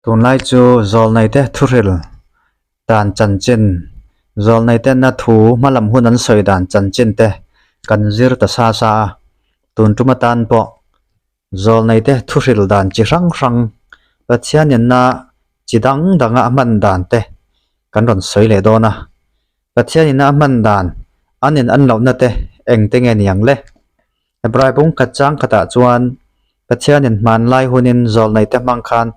Tunlai chu zawlneite thuhril dan chanchin, zawlneitena thu hmalam hun an sawi dan chanchin te kan zir ta sa sa a, tun tum atan pawh zawlneite thuhril dan chi hrang hrang Pathianinna chi dang danga a hman dan te kan rawn sawi leh dawn a. Pathianinna a hman dan an in an lohna te eng te nge ni ang le? Hebrai bung khat chang khatah chuan Pathianin hmanlai hunin zawlneite hmang khan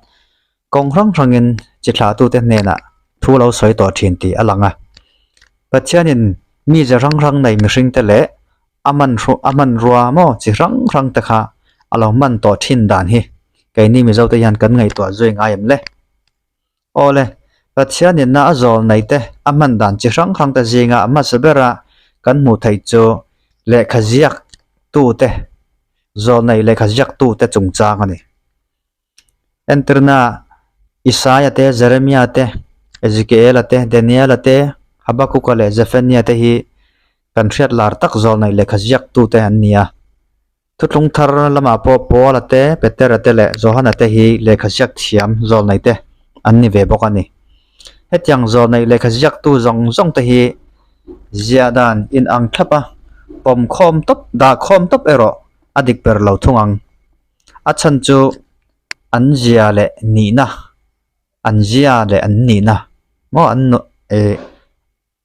kawng hrang hrangin chi thlahtute hnenah thu lo sawi tawh thin tih a lang a. Pathianin mi ze hrang hrang nei mihringte leh a hman a hmanrua maw chi hrang hrang te kha a lo hman tawh thin dan hi keini Mizote hian kan ngaihtuah zui ngai em le? Awle, Pathianinna a zawl nei te a hman dan chi hrang hrang te zinga a hmasa bera kan hmuh theih chu lehkha ziak tu te, zawl nei lehkha ziak tu te chungchang a ni. Entirna, Isaia te, Jeremia te, Ezekiela te, Daniela te, Habakuka leh Zephania te hi kan hriat lar tak zawl nei lehkha ziak tu te an ni a. Thuthlung thar lamah pawh Paula te, Petera te leh Johana te hi lehkha ziak thiam zawlnei te an ni ve bawk a ni. Hetiang zawlnei lehkha ziaktu zawng zawng te hi ziah dan inang thlap a, pawm khawm tawp, dah khawm tawp erawh a dik ber lo thung ang. A chhan chu an zia leh nihna, an zia leh an nihna maw an eh.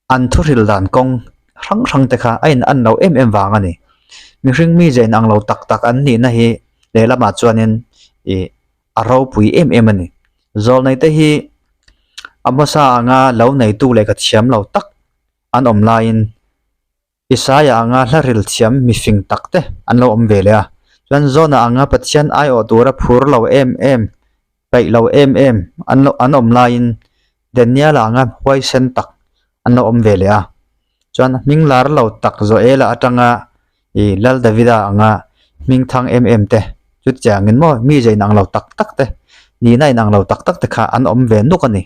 An thuhril dan kawng hrang hrang te kha a in an lo em em vang a ni. Mihring mi ze inang lo tak tak an nihna hi lehlamah chuanin ih a ropui em em a ni. Zawlnei te hi a hmasa anga lo neitu leh ka thiam lo tak an awm laiin Isaia anga hla ril thiam mifing tak te an lo awm ve leh a. Chuan Zona anga Pathian aiawh tura phur lo em em, peih lo em em an lo an awm laiin Daniela anga huaisen tak an lo awm ve leh a. Chuan hming lar lo tak Joela atanga ih Lal Davida anga hming thang em em te chutiangin maw mi ze inang lo tak tak te nihna inang lo tak tak te kha an awm ve nuk a ni.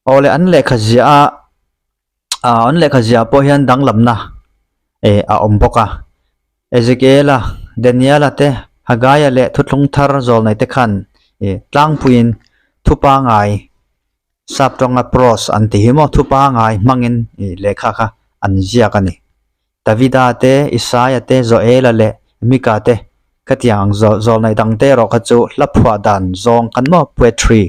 Aw le an lehkha ziah a ah an lehkha ziah pawh hian danglamna eh a awm bawk a Ezekiela Daniela te Hagaia leh thuthlung thar zawlnei te khan ih tlangpuiin thu pangai sap tawnga prose an tih hi maw thu pangai hmangin ih lehkha kha an ziak a ni. Davida te Isaia te Joela leh Mika te khatiang ang zawl zawlnei dang te erawh kha chu hla phuah dan zawng khan maw poetry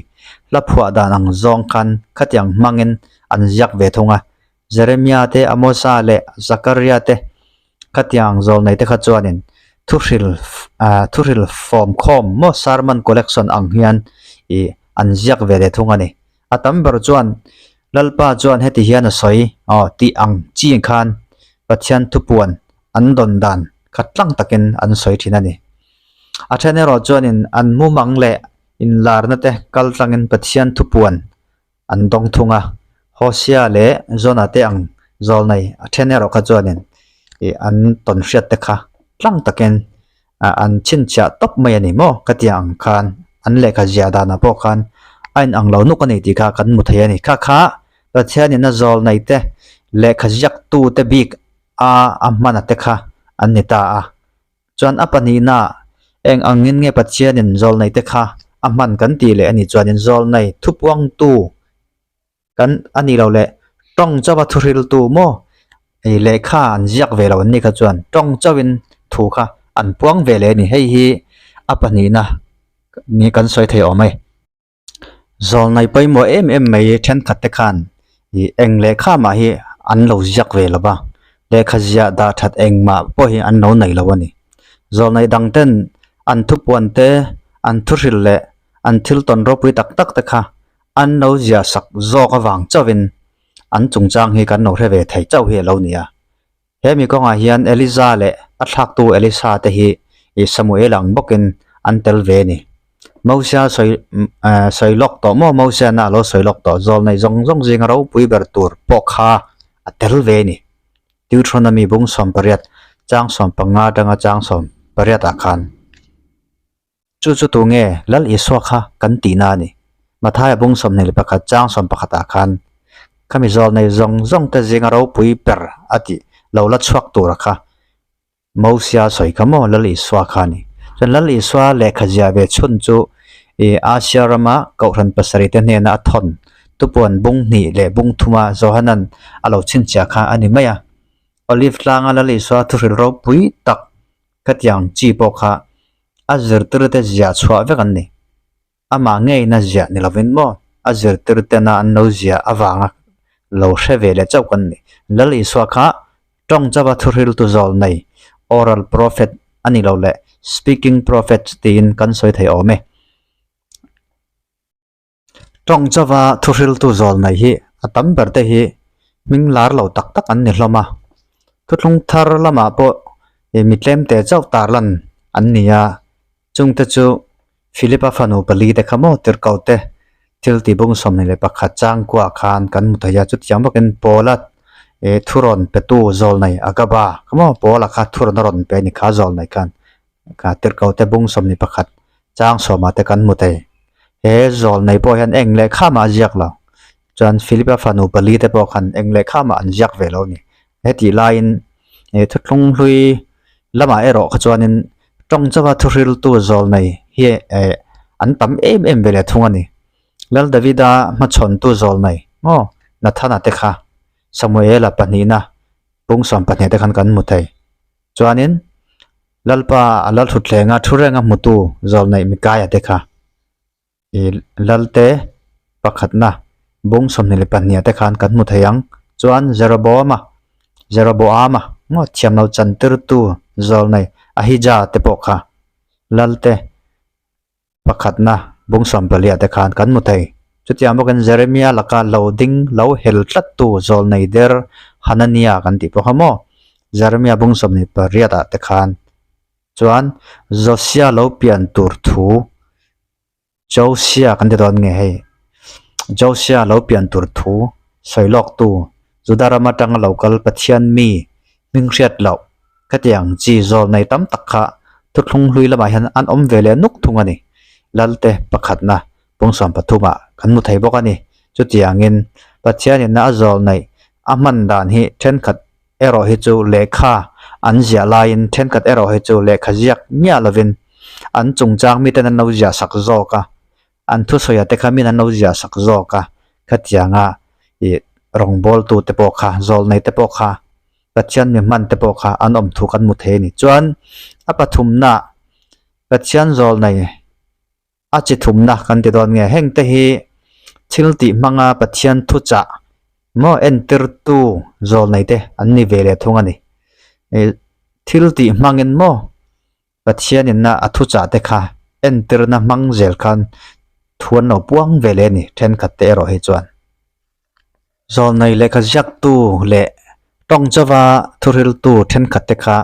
hla phuah dan ang zawng khan khatiang hmangin an ziak ve thung a. Jeremia te Amosa leh Zakaria te khatiang zawlnei te kha chuanin thuhril ah thuhril fawm khawm maw sermon collection ang hian ih an ziak ve leh thung a ni. A tam ber chuan Lalpa chuan heti hian a sawi, aw tih ang chi khan Pathian thupuan an dawn dan khat tlang takin an sawi thin a ni. A then erawh chuanin an mumang leh inlarna te kal tlangin Pathian thupuan an dawng thung a, Hosea leh Jona te ang zawlnei a then erawh kha chuanin ih an tawn hriat te kha tlang takin an chhinchhiah tawp mai a ni maw ka tih ang khan an lehkha ziah danah pawh khan a inang lo nuk a ni tih kha kan hmu thei a ni. Kha kha Pathianin a zawl nei te lehkha ziaktu te bik a a hmana te kha an ni ta a. Chuan a pahnihna eng angin nge Pathianin zawl nei te kha a hman kan tih leh a nih chuanin zawl nei thupuangtu Kan a nih loh leh tawng chauha thu hriltu maw ei lehkha an ziak ve lo an ni kha chuan tawng chauhin thu kha an puang ve leh a ni. Hei hi a pahnihna ni kan sawi thei awm e. Zawlnai pawimawh em em mai thenkhat te khan ih eng lehkha mah hi an lo ziak ve lo va, lehkha ziah dah that engmah pawh hi an lo nei lo a ni. Zawlnai dang ten an thupuan te an thuhril leh an thil tawn ropui tak tak te kha An lo ziah sak zawk avang chauhin an chungchang hi kan lo hre ve thei chauh hi a lo ni a. He mi kawngah hian Eliza leh a thlaktu Elisa te hi ih Samuel ang bawkin an tel ve a ni. Mosia sawi sawi lawk tawh maw? Mosia na a lo sawi lawk tawh. Zawlnei zawng zawng zinga ropui ber tur pawh kha a tel ve a ni. Deuteronomy bung 18 chang 15 atanga chang 18 ah khan. Chu chu tu nge Lal Isua kha kan tihna a ni. Mathaia bung 21 chang 11 ah khan khami zawl nei zawng zawng te zinga ropui ber a tih lo la chhuak tura kha Mosia sawi kha maw Lal Isua kha a ni. Chuan Lal Isua lehkha ziah ve chhun chu I Asia rama Kohhran pasarihte hnena a thawn tupuan bung hnih leh bung thuma Johanan a lo chhinchhiah kha a ni mai a. Olive tlanga Lal Isua thuhril ropui tak khatiang chi pawh kha a zirtirte ziah chhuah vek an ni. Amah ngeina ziah ni lovin maw a zirtirtena an lo ziah avanga lo hre ve leh chauh kan ni. Lal Isua kha tawng chauha thuhriltu zawl nei, oral prophet, a ni lo leh speaking prophet tiin kan sawi thei awm e. Tawng chauha thuhriltu zawl nei hi a tam ber te hi hming lar lo tak tak an ni hlawm a. Thuthlung thar lamah pawh mi tlemte chauh tarlan an ni a. Chungte chu Philipa fanu pali te kha maw tirhkoh te thil tih bung 21 changkua khan kan hmu thei a, chutiang bawkin Paula eh thurawn petu zawlnei Agaba kha maw Paula kha thurawn a rawn pe a ni kha zawlnei khan kha tirhkoh te bung 11 chang sawmah te kan hmu thei. He zawlnei pawh hian eng lehkha mah a ziak lo, chuan Philipa fanu pali te pawh khan eng lehkha mah an ziak ve lo a ni. Hetih laiin eh thuthlung hlui lamah erawh kha chuanin tawng chauha thuhriltu zawl nei hi eh an tam em em ve leh thung a ni. Lal Davida hmachhawntu zawl nei maw Nathana te kha Samuela pahnihna pung 12 te khan kan hmu thei. Chuanin Lalpa a Lalthutthlenga thu renga hmutu zawl neih Mikaia te kha. I lalte pakhatna bung 22 te khan kan hmu thei ang. Chuan Jeroboama, Jeroboama ngawt thiam lo chan tirtu zawl nei Ahija te pawh kha lalte pakhatna bung 14 te khan kan hmu thei. Chutiang bawkin Jeremia laka lo ding lo hel tlattu zawl nei der Hanania kan tih pawh kha maw? Jeremia bung 28 ah te khan chuan Josia lo pian tur thu Josia kan ti dawn nge hei Josia lo pian tur thu sawi lawk tu Juda ram atanga lo kal Pathian mi hming hriat loh khatiang chi zawl nei tam tak kha thuthlung hlui lamah hian an awm ve leh nuk thung a ni. Lalte pakhatna pung 30 ah kan hmu thei bawk a ni. Chutiangin Pathianin a zawl neih a hman dan hi thenkhat erawh hi chu lehkha an ziah laiin thenkhat erawh hi chu lehkha ziak miah lovin an chungchang miten an lo ziah sak zawk a, an thusawi te kha min an lo ziah sak zawk a, khatianga ih rawngbawltu te pawh kha zawlnei te pawh kha Pathian mi hman te pawh kha an awm thu kan hmu thei a ni. Chuan a pathumna Pathian zawlnei a chi thumna kan ti dawn nge heng te hi thil tih hmanga Pathian thuchah maw entirtu zawl nei te an ni ve leh thung a ni. Ih thil tih hmangin maw Pathian inna a thuchah te kha entirna hmang zel khan thu an lo puang ve leh a ni thenkhat te erawh hi chuan. Zawlnei lehkha ziaktu leh tawng chauva thuhriltu thenkhat te kha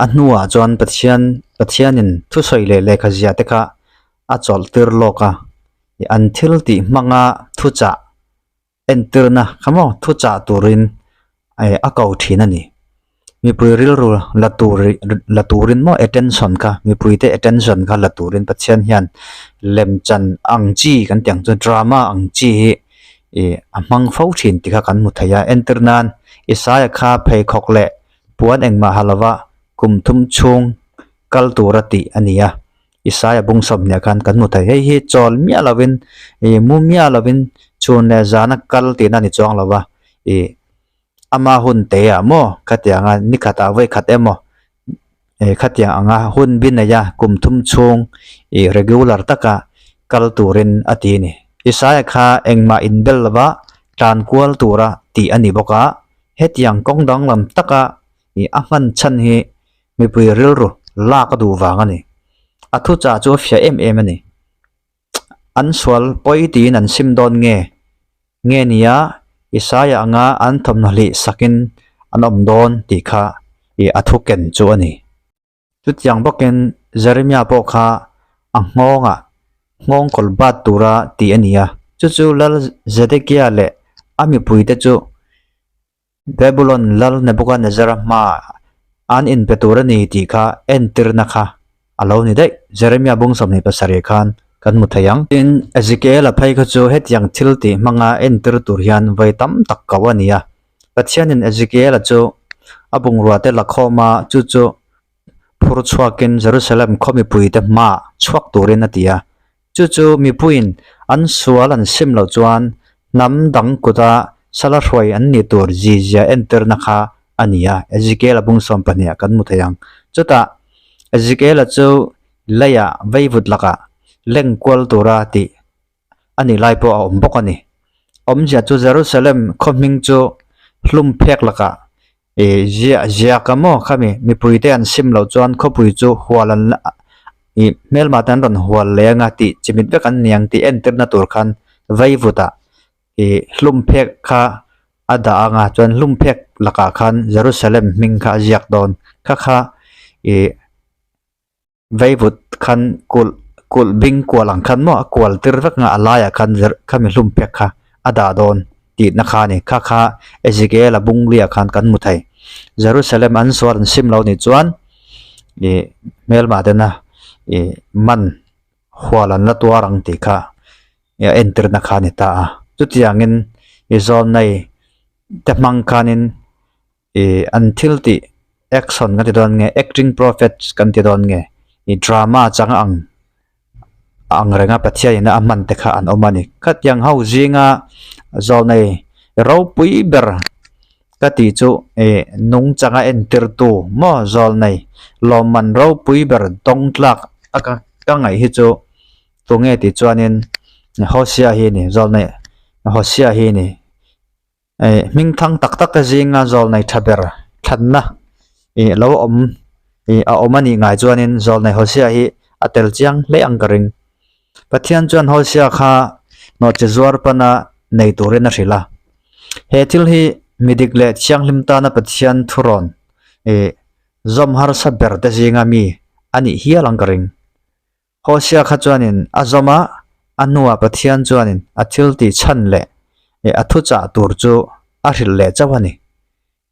a hnuah chuan Pathian Pathianin thusawi leh lehkha ziah te kha a chawlh tir lawk a, an thil tih hmanga thuchah entirna kha maw thuchah turin a ko thin a ni. Mipui rilru la tur la turin maw attention kha mipui te attention kha la turin Pathian hian lemchan ang chi kan tih ang chu drama ang chi hi ih a hmang fo thin tih kha kan hmu thei a entir nan Isaiah kha pheikhawk leh puan engmah ha lova kum thum chhung kal tura tih a ni a Isaiah bung 20 khan kan hmu thei hei hi chawl miah lovin ih mu miah lovin chhun leh zana kal tihna a ni chuang lova ih. Ama hun te ah maw khatianga ni khatah vawi khat emaw eh khatiang anga hun bi nei a kum thum chhung ih regular taka kal turin a ti a ni. Isaiah kha engmah inbel lova tlan kual tura tih a ni bawk a, hetiang kawng danglam taka ih a hman chhan hi mipui rilru lak a duh vang a ni. A thuchah chu a fiah em em a ni. An sual pawi tiin an sim dawn nge? Nge nia Isaiah anga an thawmhnaw hlih sakin an awm dawn tih kha i a thu ken chu a ni. Chutiang bawkin Jeremiah pawh kha a nghawngah nghawng kawl bat tura tih a ni a, chu chu Lal Zedekiah leh a mipuite chu Babylon lal Nebuchadnezzar-a hmaah an inpe tur a ni tih kha entirna kha a lo ni daih. Jeremia bung 27 khan kan hmu thei ang. Tin, Ezekiel-a phei kha chu hetiang thil tih hmanga entir tur hian vawi tam tak ko a ni a. Pathianin Ezekiel-a chu a bungrua te la khawm a, chu chu phur chhuakin Jerusalem khaw mipuite hmaah chhuak turin a ti a. Chu chu mipuiin an sual an sim loh chuan hnam dang kuta sala hruai an nih tur zizia entirna kha a ni a, Ezekiel-a bung 12 ah kan hmu thei ang. Chutah Ezekiel-a chu leiah veivut lakah leng kual tura tih a nih lai pawh a awm bawk a ni. Awmzia chu Jerusalem khaw hming chu hlum phek lakah ih ziah ziak a maw khami mipuite an sim loh chuan khawpui chu hual an la ih hmelma te an rawn hual leh anga tih chimit vek an niang tih entirna tur khan vaivutah ih hlum phek kha a dah anga chuan hlum phek lakah khan Jerusalem hming kha a ziak dawn kha kha ih. Veivut khan kulh kulh bing kual ang khan maw a kual tir vek nga a laiah khan zer khami hlum pek kha a dah dawn tihna kha a ni. Kha kha Ezekiel a bungli ah khan kan hmu thei. Jerusalem an sual an sim lo nih chuan ih hmelmah tena ih man hual an la tuar ang tih kha a entirna kha a ni ta a. Chutiangin i zawnei te hmang khanin Ih an thil tih action kan ti dawn nge acting prophets kan ti dawn nge ih drama chang ang ang renga Pathian in a hman te kha an awm a ni khatiang ho zinga zawlnei ropui ber ka tih chu ih nung changa entir tu maw zawlnei lawmman ropui ber dawng tlak a ka ka ngaih hi chu tunge tih chuanin Hosea hi a ni zawlnei Hosea hi a ni. Eh hming thang tak tak te zinga zawlnei tha ber thlanna ih lo awm ih a awm a nih ngai chuanin zawlnei Hosea hi a tel chiang hle ang ka ring. Pathian chuan Hosea kha nawhchi zuar pana nei turin a hrilh a. He thil hi mi dik leh thianghlim tana Pathian thurawn ih zawm harsa ber te zinga mi a nih hial ang ka ring. Hosea kha chuanin a zawm a, a hnuah Pathian chuanin a thil tih chhan leh a thuchah tur chu a hrilh leh chauh a ni.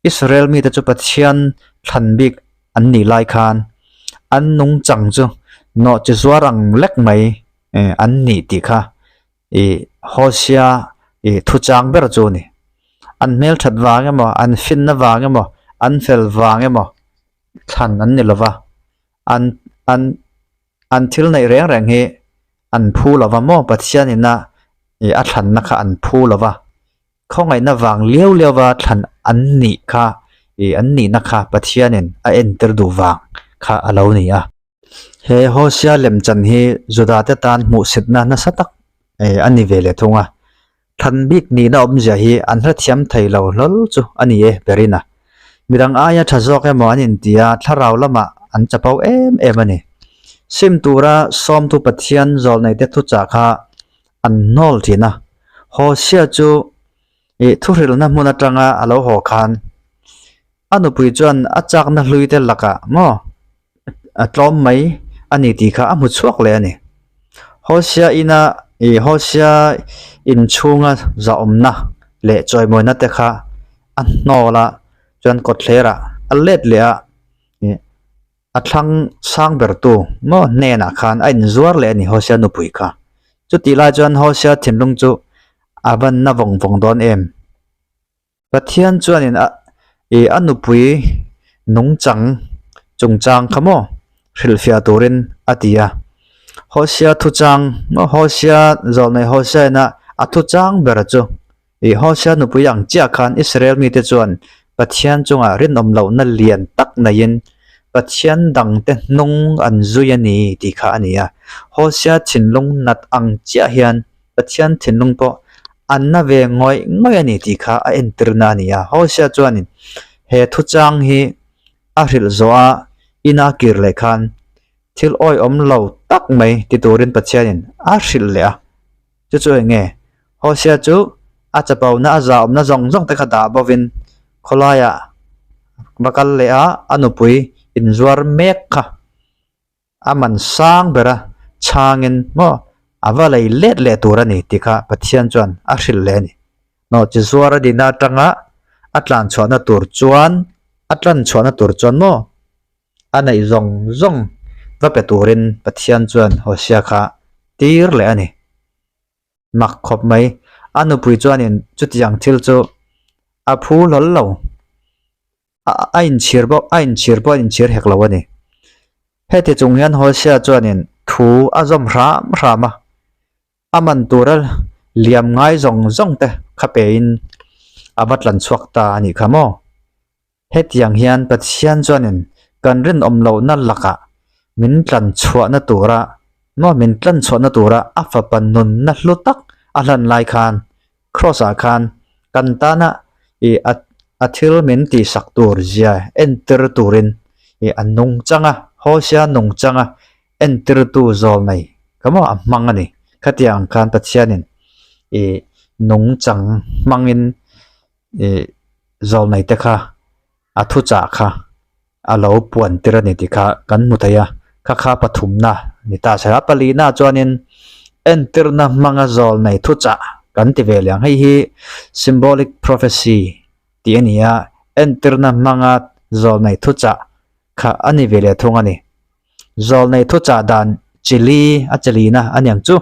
Israel mite chu Pathian thlan bik an nih lai khan an nungchang chu nawhchi zuar ang lek mai an nih tih kha Hosea thuchang ber chu a ni. An hmelthat vang emaw, an finna vang emaw, an fel vang emaw thlan an ni lova. An an an thil neih reng reng hi an phu lo va maw Pathian ina ih a thlanna kha an phu lo va khawngaihna vang liau liau va thlan an nih kha ih an nihna kha Pathianin a entir duh vang kha a lo ni a. He Hosea lemchan hi Juda te tan hmuhsitna nasa tak eh a ni ve leh thung a. Thlan bik nihna awmzia hi an hrethiam thei lo hlawl chu a ni e berin a. Midang aia tha zawk emaw an inti a, thlarau lamah an chapo em em a ni. Sim tura sawmtu Pathian zawlneite thuchah kha an hnawl thin a. Hosea chu ih thuhrilhna hmun atanga a lo haw khan a nupui chuan a chakna hluite lakah maw a tlawm mai a ni tih kha a hmu chhuak leh a ni. Hosea ina ih Hosea inchhunga zahawmna leh chawimawina te kha a hnawl a chuan kawtthlerah a let leh a ih a thlang sang ber tu maw hnenah khan a inzuar leh a ni Hosea nupui kha. Chutih lai chuan Hosea thinlung chu a van na vawng vawng dawn em. Pathian chuanin a ih a nupui nungchang chungchang kha maw hrilhfiah turin a ti a. Hosea thuchang maw Hosea zawlnei Hosea ina a thuchang ber chu ih Hosea nupui ang chiah khan Israel mite chuan Pathian chungah rinawm lohna lian tak neiin Pathian dangte hnung an zui a ni tih kha a ni a. Hosea thinlung nat ang chiah hian Pathian thinlung pawh an na ve ngawih ngawih a ni tih kha a entirna a ni a. Hosea chuanin he thuchang hi a hrilh zawh a, ina kir leh khan thil awihawm lo tak mai ti turin Pathianin a hrilh leh a. Chu chu eng nge? Hosea chu a chapona a zahawmna zawng zawng te kha dah bovin khawlaiah va kal leh a, a nupui inzuar mek kha. A man sang bera chhangin maw a va lei let leh tur a ni tih kha Pathian chuan a hrilh leh a ni. Nawhchi zuar a dina atanga a tlan chhuahna tur chuan a tlan chhuahna tur chuan maw a neih zawng zawng va pe turin Pathian chuan Hosea kha tir leh a ni. Mak khawp mai. A nupui chuanin chutiang thil chu a phu hlawl lo. A inchhir bawk a inchhir pawh a inchhir hek lo a ni. Heti chung hian Hosea chuanin thu a zawm hram hram a. A man tura liam ngai zawng zawng te kha pein a va tlan chhuak ta a nih kha maw? Hetiang hian Pathian chuanin kan rinawm lohna lakah min tlan chhuahna tura maw min tlan chhuahna tura a fapa nunna hlu tak a hlan lai khan Kraws ah khan kan tana ih a a thil min tihsak tur zia entir turin ih a nung chang a, Hosea nung chang a entirtu zawl nei ka maw a hmang a ni. Khatiang khan Pathianin ih nung chang hmangin ih zawl nei te kha a thuchah kha a lo puan tir a ni tih kha kan hmu thei a, kha kha pathumna ni ta se a palina chuanin entirna hmanga zawl nei thuchah kan ti ve leh ang hei hi symbolic prophecy tih a ni a entirna hmanga zawl nei thuchah kha a ni ve leh thung a ni zawl nei thuchah dan chili a chilina a niang chu.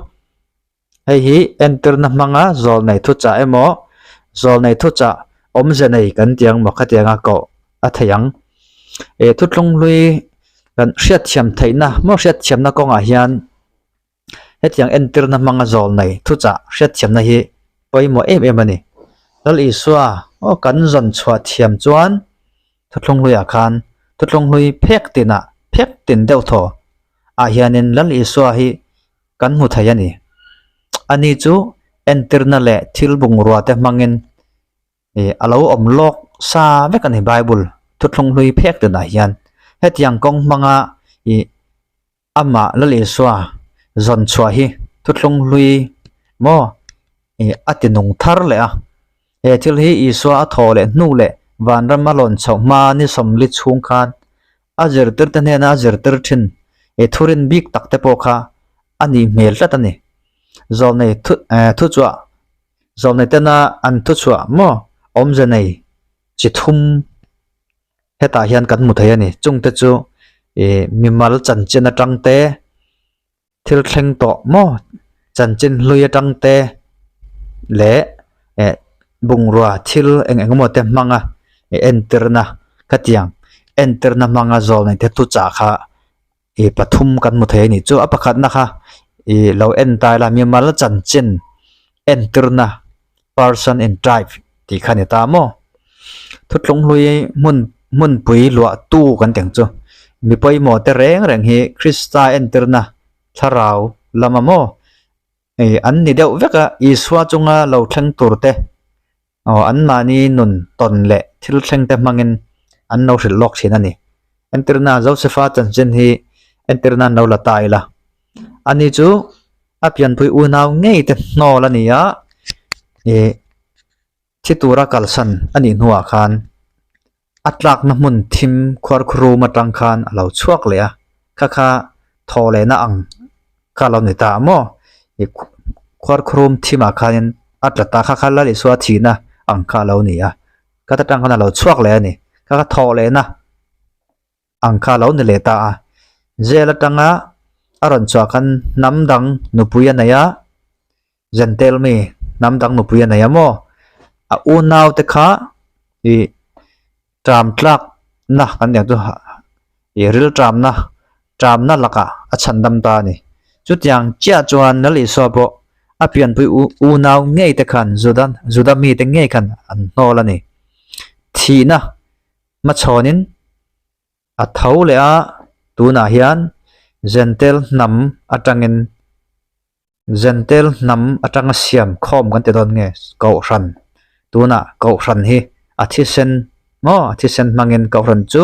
Hei hi entirna hmanga zawlnei thuchah emaw zawlnei thuchah awmze nei kan ti ang maw khatianga koh a theih ang. Ih thuthlung hlui kan hriatthiam theihna maw hriatthiamna kawngah hian hetiang entirna hmanga zawlnei thuchah hriatthiamna hi pawimawh em em a ni. Lal Isua aw kan zawn chhuah thiam chuan thuthlung hluiah khan thuthlung hlui phek tinah phek tin deuh thaw ah hianin Lal Isua hi kan hmu thei a ni. Ani chu entirna leh thil bungrua te hmangin ih a lo awm lawk sa vek a ni Bible thuthlung hlui phek tunah hian. Hetiang kawng hmanga ih amah Lal Isua zawn chhuah hi thuthlung hlui maw ih a ti nung thar leh a. He thil hi Isua a thaw leh hnu leh vanram a lawn chhoh hma ni sawmli chhung khan A zirtir te hnena a zirtir thin i thurin bik tak te pawh kha a nih hmel tlat a ni. Zawlnei thu eh thuchhuah zawlnei tena an thuchhuah maw awmze nei chi thum hetah hian kan hmu thei a ni. Chungte chu ih mimal chanchin atang te thil thleng tawh maw chanchin hlui atang te leh eh bungrua thil eng eng emaw te hmang a ih entirna khatiang entirna hmanga zawl nei te thuchah kha ih pathum kan hmu thei a ni chu a pakhatna kha ih lo en ta ila mimal chanchin entirna person in type tih kha a ni ta maw thuthlung hlui hmun hmunpui luah tu kan tih ang chu mi pawimawh te reng reng hi Krista entirna thlarau lama maw ih an ni deuh vek a Isua chunga lo thleng tur te aw anmahni nun tawn leh thil thleng te hmangin an lo hrilh lawk thin a ni entirna Joseph-a chanchin hi entirna an lo la ta ila ani chu. A pianpui unau ngei te hnawl a ni a, ih thi tura kalsan a nih hnuah khan a tlakna hmun thim khuarkhurum atang khan a lo chhuak leh a, kha kha thaw lehna ang kha a lo ni ta a maw ih khuarkhurum thimah khanin a tla ta kha kha Lal Isua thihna ang kha a lo ni a, khat atang khan a lo chhuak leh a ni, kha kha thaw lehna. ang kha a lo ni leh ta a jail atanga a rawn chhuah khan hnam dang nupui a nei a Jentail mi hnam dang nupui a nei a maw a unau te kha ih tram tlak na kan tih ang chu ih ril tram na tram na lakah a chhan dam ta a ni chutiang chiah chuan Lal Isua pawh a pianpui u unau ngei te khan Juda Juda mite ngei khan an hnawl a ni thihna. Hmachhawnin a tho leh a, tunah hian Jentail hnam atangin Jentail hnam atanga siam khawm kan ti dawn nge Kohhran tunah Kohhran hi a thisen maw a thisen hmangin Kohhran chu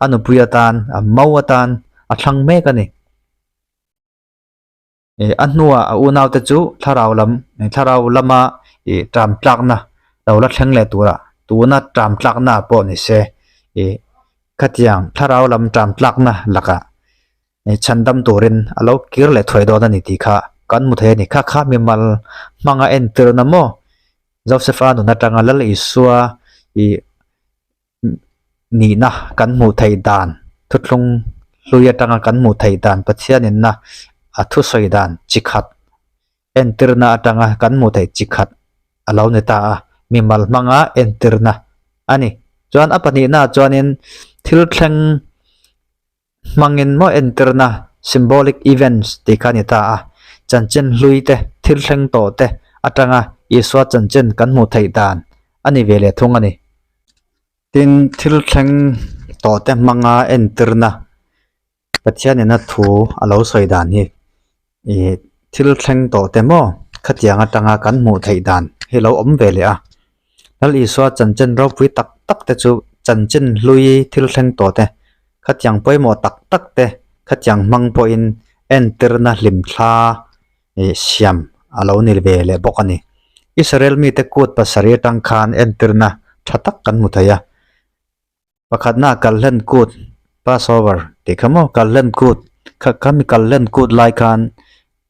a nupui atan a mo atan a thlang mek a ni. Ih a hnuah a unaute chu thlarau lam thlarau lama ih ṭam tlakna lo la thleng leh turah tuna ṭam tlakna pawh ni se ih khatiang thlarau lam ṭam tlakna lakah ih chhandam turin a lo kir leh thuai dawn a ni tih kha kan hmu thei a ni. Kha kha mimal hmanga entirna maw Joseph-a nun atanga Lal Isua ih nihna kan hmuh theih dan thuthlung hlui atanga kan hmuh theih dan Pathianinna a thusawi dan chi khat entirna atanga kan hmuh theih chi khat a lo ni ta a mimal hmanga entirna a ni. Chuan a pahnihna ah chuanin thil thleng hmangin maw entirna symbolic events tih kha a ni ta a. Chanchin hlui te, thil thleng tawh te atanga Isua chanchin kan hmuh theih dan a ni ve leh thung a ni. Tin, thil thleng tawh te hmanga entirna Pathianin a thu a lo sawi dan hi ih thil thleng tawh te maw khatiang atanga kan hmuh theih dan hi lo awm ve leh a. Lal Isua chanchin ropui tak tak te chu chanchin hlui thil thleng tawh te khatiang pawimawh tak tak te khatiang hmang pawhin entirna hlimthla ih siam a lo ni ve leh bawk a ni. Israel mite kut pasarih atang khan entirna tha tak kan hmu thei a. Pakhatna Kalhlen Kut, Passover, tih kha maw? Kalhlen Kut, kha kha mi Kalhlen Kut lai khan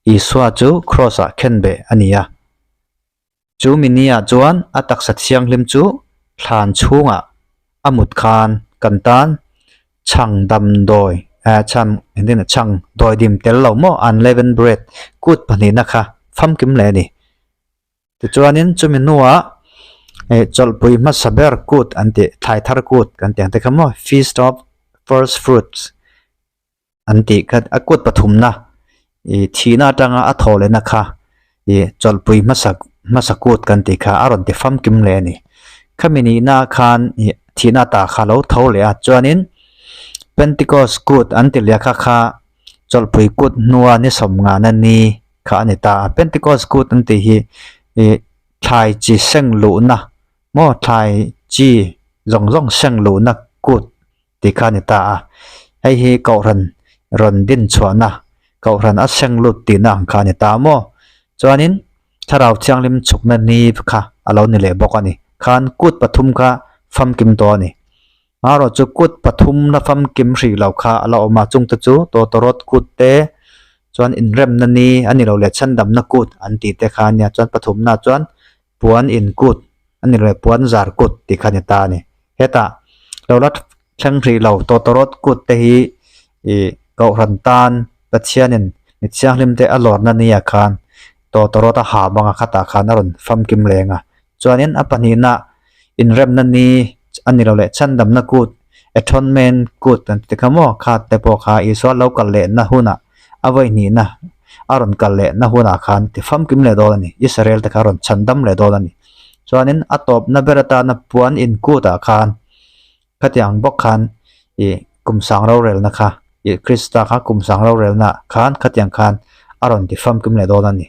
Isua chu Kraws ah khen beh a ni a. Chu mi ni ah chuan a taksa thianghlim chu thlan chhungah a mut khan kan tan chhang damdawi eh chhang engtin nge chhang dawidim tel lo maw unleavened bread kut pahnihna kha famkim leh a ni. Tichuanin chumi hnuah eh chawlhpui hmasa ber kut an tih thlai thar kut kan tih ang te kha maw feast of first fruits an tih kha a kut pathumna ih thihna atanga a thaw lehna kha ih chawlhpui hmasa hmasa kut kan tih kha a rawn ti famkim leh a ni. Khami nihna khan ih thihna ta kha a lo tho leh a chuanin Pentecost kut an ti leh a kha kha chawlhpui kut hnua ni sawmngana ni kha a ni ta a. Pentecost kut an tih hi ih thlai chi seng luhna maw thlai chi zawng zawng seng luhna kut tih kha a ni ta a. Hei hi kohhran rawn din chhuahna kohhran a seng lut tihna ang kha a ni ta maw. Chuanin thlarau thianghlim chhukna ni kha a lo ni leh bawk a ni. Khan kut pathum kha famkim tawh a ni. Marawh chu kut pathum la famkim hrih lo kha a la awm a, chungte chu tawtawrawt kut te chuan inremna ni a ni lo leh chhandamna kut an tih te kha a nia, chuan pathumna chuan puan in kut a ni lo leh puan zar kut tih kha a ni ta a ni. Hetah lo la thleng hrih lo tawtawrawt kut te hi ih Kohhran tan Pathianin mi thianghlim te a lawrna nia khan tawtawrawt a ha bang a khatah khan a rawn famkim leng a, chuanin a pahnihna inremna ni a ni lo leh chhandamna kut atonement kut kan ti kha maw kha te pawh kha Isua lo kal lehna hunah a vawi hnihna a rawn kal lehna hunah khan ti famkim leh dawn a ni Israel te kha a rawn chhandam leh dawn a ni chuanin a tawpna ber atana puan in kutah khan khatiang bawk khan ih kum sang rorelna kha ih Krista kha kum sang rorelna khan khatiang khan a rawn ti famkim leh dawn a ni.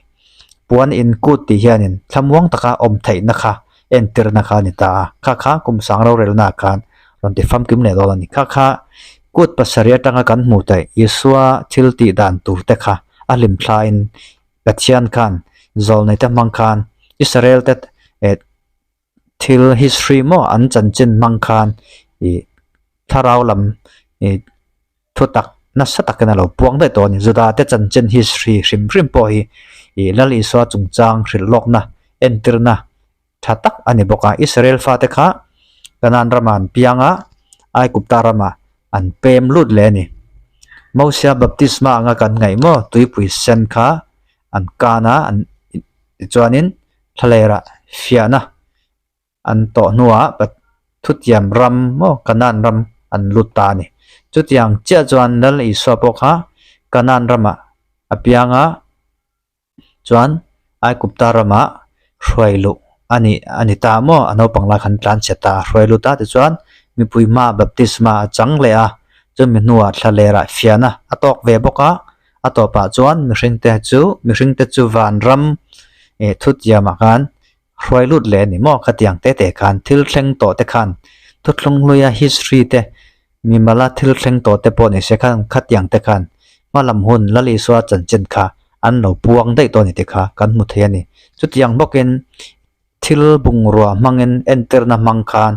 Puan in kut tih hianin thlamuang taka awm theihna kha entirna kha a ni ta a, kha kha kum sang rorelnaah khan rawn ti famkim leh dawn a ni. Kha kha kut pasarih atanga kan hmuh theih Isua thil tih dan tur te kha a hlim thlain Pathian khan zawlnei te hmang khan Israel te eh thil history maw an chanchin hmang khan ih thlarau lam ih thu tak nasa takin a lo puang daih tawh a ni. Juda te chanchin history hrim hrim pawh hi ih Lal Isua chungchang hrilh lawkna entirna tha tak a ni bawk a. Israel fate kha Canaan ramah an piang a, Aigupta ramah an pem lut leh a ni. Mosia baptisma anga kan ngaih maw tuipui sen kha an kan a an tichuanin Thlalerah fiahna an tawh hnuah thutiam ram maw Canaan ram an lut ta a ni. Chutiang chiah chuan Lal Isua pawh kha Canaan ramah a piang a, chuan Aigupta ramah hruai luh a ni a ni ta maw a naupang lai khan tlan chhe ta a hruai lut a tichuan mipui hmaah baptisma a chang leh a, chumi hnuah thlalerah fiahna a tawk ve bawk a. A tawpah chuan mihringte chu mihringte chu vanram ih thutiamah khan hruai lut leh a ni maw khatiang te te khan thil thleng tawh te khan thuthlung hluia history te mimala thil thleng tawh te pawh ni se khan khatiang te khan hmalam hun Lal Isua chanchin kha an lo puang daih tawh a ni tih kha kan hmu thei a ni. Chutiang bawkin thil bungrua hmangin entirna hmang khan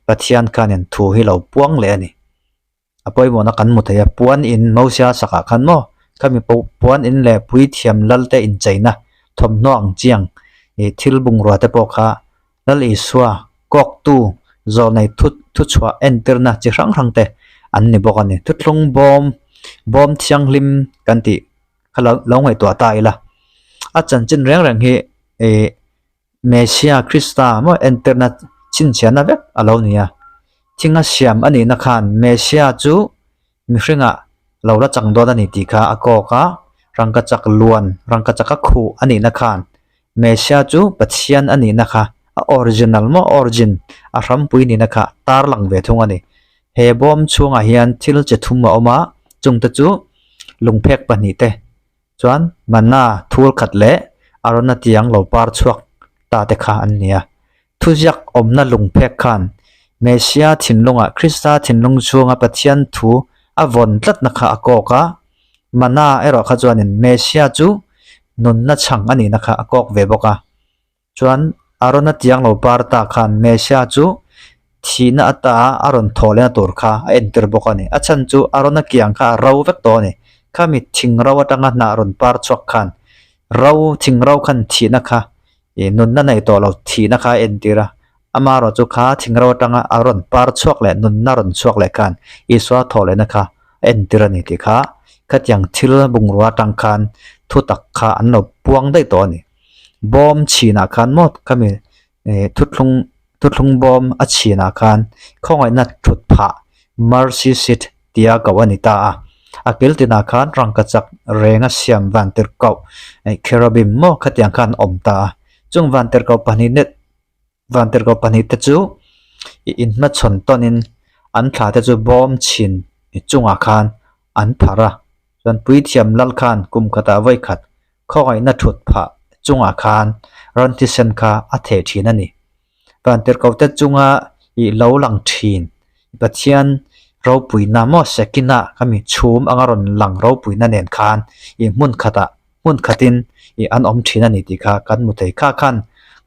Pathian khanin thu hi lo puang leh a ni. A pawimawhna kan hmu thei a, puan in Mosia sakah khan maw khami puan in leh puithiam lal te incheina thawmhnaw ang chiang ih thil bungrua te pawh kha Lal Isua kawktu zawlnei thu thuchhuah entirna chi hrang hrang te an ni bawk a ni. Thuthlung bawm bawm thianghlim kan tih kha lo lo ngaihtuah ta ila a chanchin reng reng hi ih Messia Krista maw entirna chhinchhiahna vek a lo ni a. Thinga siam a nihna khan Messia chu mihringah lo la chang dawn a ni tih kha a kawk a. Rangkachak luan, rangkachaka khuh a nihna khan Messia chu Pathian a nihna kha a original maw origin a hrampui nihna kha tarlang ve thung a ni. He bawm chhungah hian thil chi thum a awm a, chungte chu lungphek pahnihte chuan manna thul khat leh Arona tiang lo par chhuak ta te kha an ni a. Thuziak awmna lungphek khan Messia thinlungah Krista thinlung chhunga Pathian thu a vawn tlatna kha a kawk a, Manna erawh kha chuanin Messia chu nunna chhang a nihna kha a kawk ve bawk a. Chuan Arona tiang lo par ta khan Messia chu thihna ata a rawn thawh lehna tur kha a entir bawk a ni. A chhan chu Arona kiang kha a ro vek tawh a ni. Khami thing ro atanga hnah rawn par chhuak khan ro thing ro khan thihna kha Ih nunna nei tawh lo thihna kha a entir a, amaherawh chu kha thingro atanga a rawn par chhuak leh nunna rawn chhuak leh khan Isua thawh lehna kha a entir a ni tih kha khatiang thil bungrua atang khan thu tak kha an lo puang daih tawh a ni. Bawm chhinah khan maw khami ih thuthlung thuthlung bawm a chhinah khan khawngaihna thut phah mercy seat tia koh a ni ta a. A kil tinah khan rangkachak renga siam vantirhkoh cherubim maw khatiang khan a awm ta a. Chung vantirhkoh pahnih net vantirhkoh pahnih te chu i inhmachhawn tawnin an thla te chu bawm chhin chungah khan an pharh a. Chuan puithiam lal khan kum khatah vawi khat khawngaihna thut phah chungah khan ran thisen kha a theh thin a ni. Vantirhkoh te chunga ih lo lang thin Pathian ropuina maw Shekinah kha mi chhum anga rawn lang ropuina nen khan ih hmun khatah hmun khatin ih an awm thin a ni tih kha kan hmu thei. Kha khan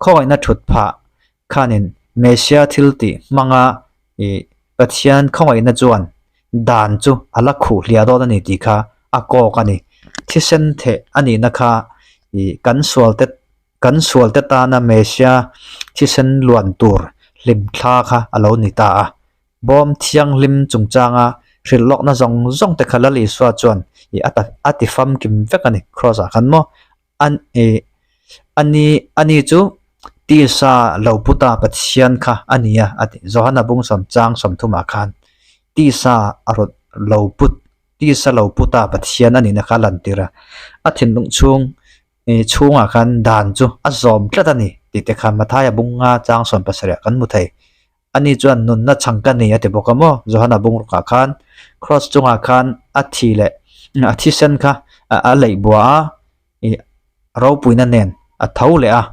khawngaihna thut phah khanin Messia thil tih hmanga ih Pathian khawngaihna chuan dan chu a la khuh hliah dawn a ni tih kha a kawk a ni. Thisen theh a nihna kha ih kan sual te Kan sualte tana Messia thisen luan tur hlim thla kha a lo ni ta a. Bawm thianghlim chungchanga hrilh lawkna zawng zawng te kha Lal Isua chuan i a ta a ti famkim vek a ni Kraws ah khan maw an i a ni a ni chu tisa lo puta Pathian kha a ni a a ti Johana bung sawm chang 30 ah khan tisa a rawn lo put tisa lo puta Pathian a nihna kha a lantir a a thinlung chhung Ih chhungah khan dan chu a zawm tlat a ni tih te kha Mathaia bunga chang 70 ah kan hmu thei. Ani chuan nunna chhang ka ni a ti bawk a maw? Johana bungrukah khan cross chungah khan a thi leh a thisen kha a leih bua a, ih ropuina nen a tho leh a.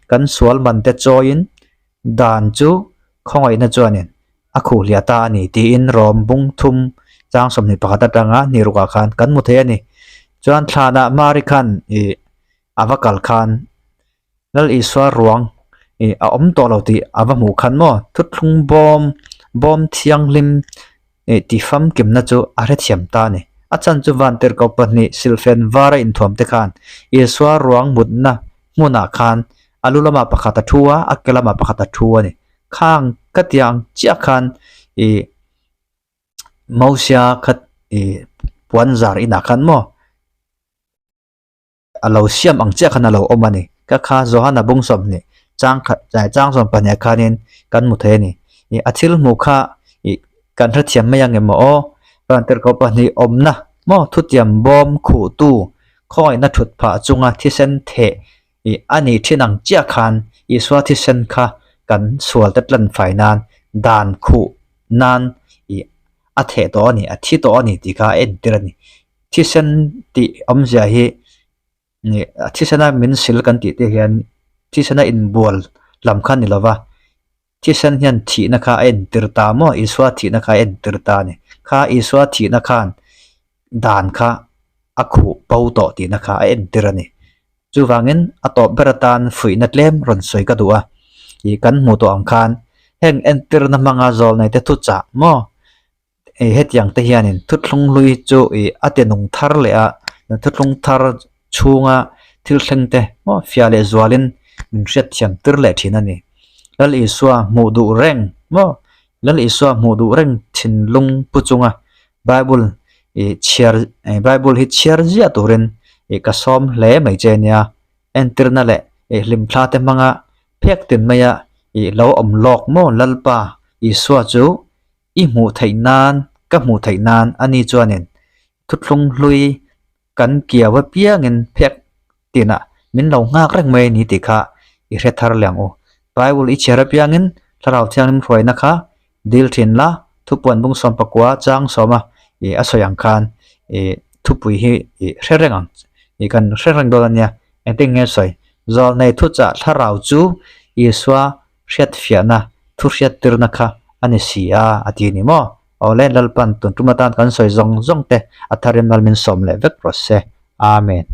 Kan sual man te chawiin dan chu khawngaihna chuanin a khuh hliah ta a ni tiin Rom bung thum chang 21 atanga ni rukah khan kan hmu thei a ni. Chuan thlanah Mari khan ih a va kal khan Lal Isua ruang ih a awm tawh lo tih a va hmuh khan maw thuthlung bawm bawm thianghlim ih ti famkimna chu a hrethiam ta a ni. A chan chu vantirhkoh pahnih silhfen vara inthuam te khan Isua ruang mutna hmunah khan a lu lamah pakhat a thu a, a ke lamah pakhat a thu a ni. Khang ka tiang chiah khan ih Mosia khat ih puan zar inah khan maw a lo siam ang chiah khan a lo awm a ni. Ka kha Johana bung 20 chang khat chang 12 ah khanin kan hmu thei a ni. Ih a thil hmuh kha ih kan hrethiam mai ang em aw vantirhkoh pahnih awmna maw thutiam bawm khuhtu khawngaihna thut phah chunga thisen theh Ih, a nih thin ang chiah khan Isua thisen kha kan sualte tlan fai nan, dan khuh nan ih a theh tawh a ni, a thi tawh a ni tih kha a entir a ni. Thisen tih awmzia hi ih thisena min sil kan tih te hian thisena inbual lam kha a ni lova, thisen hian thihna kha a entir ta maw? Isua thihna kha a entir ta a ni. Kha Isua thihna khan dan kha a khuh bo tawh tihna kha a entir a ni. Chuvangin a tawp ber atan fuihna tlem rawn sawi ka duh a, ih kan hmuh tawh ang khan heng entirna hmanga zawlneite thuchah maw ih hetiang te hianin thuthlung hlui chu ih a ti nung thar leh a, thuthlung thar chhunga thil thleng te maw fiah leh zualin min hriatthiam tir leh thin a ni. Lal Isua hmuh duh reng maw Lal Isua hmuh duh reng thinlung pu chunga Bible ih chhiar ih Bible hi chhiar ziah turin ih ka sawm hle mai che nia. Entirna leh ih hlimthla te hmanga phek tin maia ih lo awm lawk maw Lalpa Isua chu i hmuh theih nan ka hmuh theih nan ani chuanin thuthlung hlui. Kan kiau apiangin phek tinah min lo nghak reng mai a ni tih kha i hre thar leh ang u. Bible i chhiar apiangin Thlarau Thianghlim hruaina kha dil thin la, thupuan bung sawm pakua chang sawma ih a sawi ang khan ih thupui hi ih hre reng ang ih kan hre reng dawn a nia. Engtin nge sawi? Zawlnei thuchah Thlarau chu Isua hriatfiahna thu hriattirna kha a ni si a, a ti ni maw? Awle Lalpan tun tum atan kan sawi zawng zawng te a tharin mal min sawm leh vek rawh se. Amen.